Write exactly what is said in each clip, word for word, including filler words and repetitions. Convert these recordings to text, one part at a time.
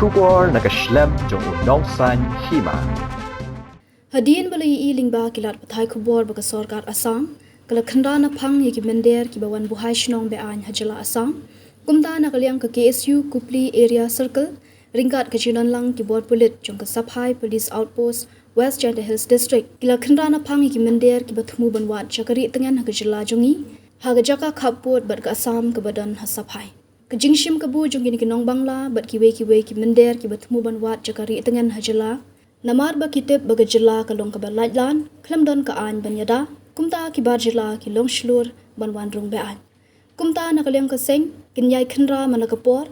Khubor na ka shlem jong u Nongsaiñ Hima. Hadien ba la ïohi lyngba ki lad pathai khubor ba ka sorkar Assam ka la khynra naphang ïa ki mynder kiba wan buhai shnong be-aiñ ha jylla Assam, kumta na ka liang ka K S U Kupli Area Circle ryngkat ka jingdonlang ki bor pulit jong ka Saphai Police Outpost, West Jaintia Hills District, ki la khynra naphang ïa ki mynder kiba thmu ban wad sha ka ri tngen ha ka jylla jong ngi ha ka jaka khappud bad ka Assam kaba don ha Saphai. Ka jingshim kabu jong kine ki nongbangla bad kiwei kiwei ki mynder kiba thmu ban wad sha ka ri tngen ha jylla, namar ba ki tip ba ka jylla ka long kaba laitlan, khlem don ka aiñ ban ïada, kumta ki bar jylla ki long shlur ban wan rung be-aiñ. Kumta na ka liang ka seng kin ïai khynra man la ka por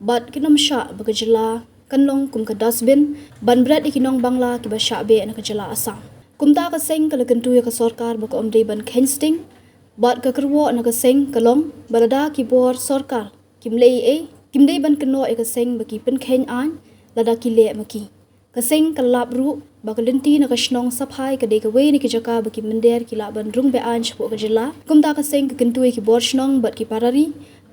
bad kin ym shah ba ka jylla kan long kum ka dustbin ban bret ïa ki nongbangla kiba shah beh na ka jylla Assam. Kumta ka seng ka la kyntu ïa ka sorkar ba ka ym dei ban kheiñ sting, bad ka kyrwoh na ka seng ka long ba lada ki bor sorkar kim leh ei ei, kim dei ban kynnoh ïa ka seng ba ki pynkheiñ aiñ lada ki leh ma ki. Ka seng ka lap ruh ba ka lynti na ka shnong Saphai ka dei kawei na ki jaka ba ki mynder ki lah ban rung be-aiñ shapoh ka jylla. Kumta ka seng ka kyntu ïa ki bor shnong bad ki para ri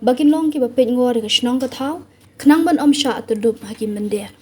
ba kin long kiba peitngor ïa ka shnong ka thaw, khnang ban ym shah tyrdup ha ki mynder.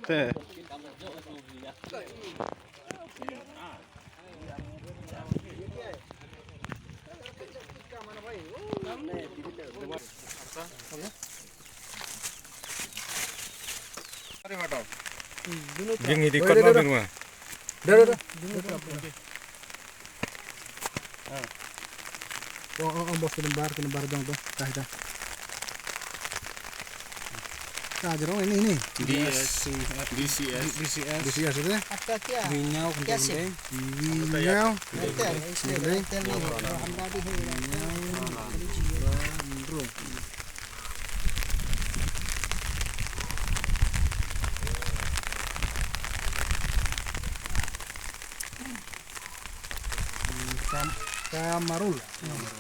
Te. Jing hi di kot ma bin wa. Oh, oh, oh, bos, ki nambar, ki nambar dong tu. Dah, dah. Ka jrong ini, ini. D S C, D C S. D C S. D C S itu ya? Apa kya? Nginyau, kya sim? Nginyau. Airtel, Airtel, Airtel ni. Nginyau. Bro. Kam-, Kamarul. Kamarul.